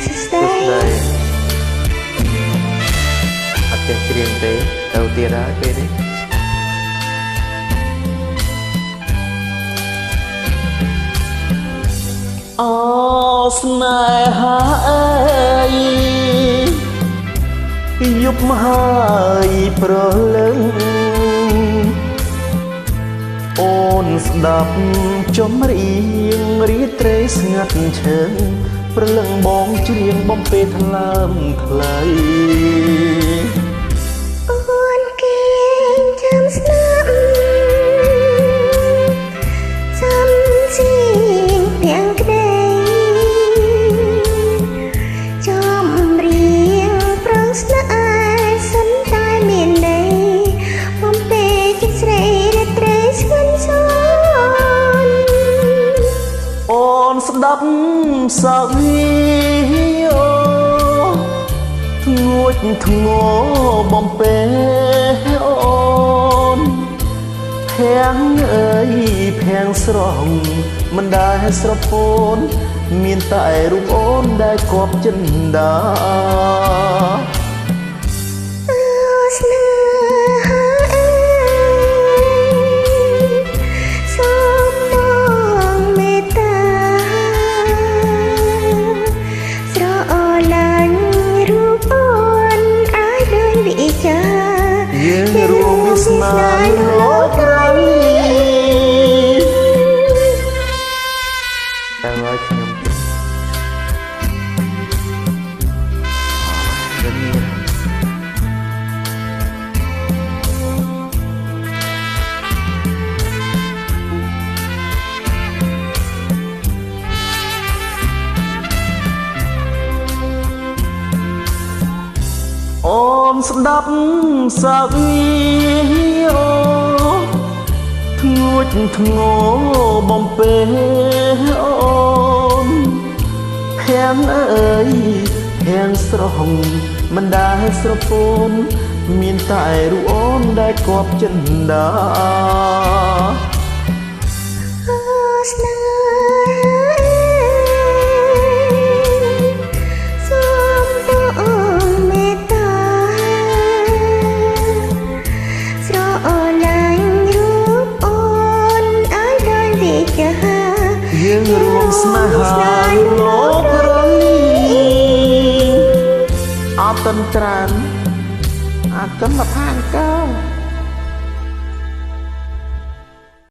សួស្តី សួស្តីអត់ចេះច្រៀងទេទៅទៀតហើយពេលនេះអូស្នេហាអើយយប់មកហើយព្រលឹងអូនស្ដាប់ចម្រៀងរាត្រីស្ងាត់ឈឹងព្រលឹងបងច្រៀងបំពេថ្លើមថ្លៃ អូនគេងចាំស្ដាប់សំសៀងទាំងក្តីចំរៀងប្រងស្នេហ៍សិនតែមានន័យបំពេចិត្តស្រីរាត្រីស្ងួនសន អូនស្ដាប់សាវីអូធ្ងួចធ្ងរបំពេអូនភាំងអើយភាំងស្រស់មិនដែលស្រពោនមានតែរូបអូនដែលគប់ចិនដា អើស្នេហាអើយសូមបងមេត្តាស្រឡាញ់រូបអូនអាចដោយវិចា យើង យើង រួម រួម វាស វាស នា នា លោ លោ ករ ករ លី លី តែឲ្យខ្ញុំរមៀអូនស្ដាប់សាវីអូធ្ងួចធ្ងរបំពេអូនភាំងអើយភាំងស្រស់មិនដែលស្រពោនមានតែរូបអូនដែលគប់ចិនដា អើស្នេហាអើយសូមបងមេត្តាស្រឡាញ់រូបអូនឲ្យដោយវិចា យើង យើង រួម រួ ស្នេ ម ហា ស្នេហ៍ លោ លោ ករ ករ លី លី អត់តិនច្រើនអត់កិនមកផានកើ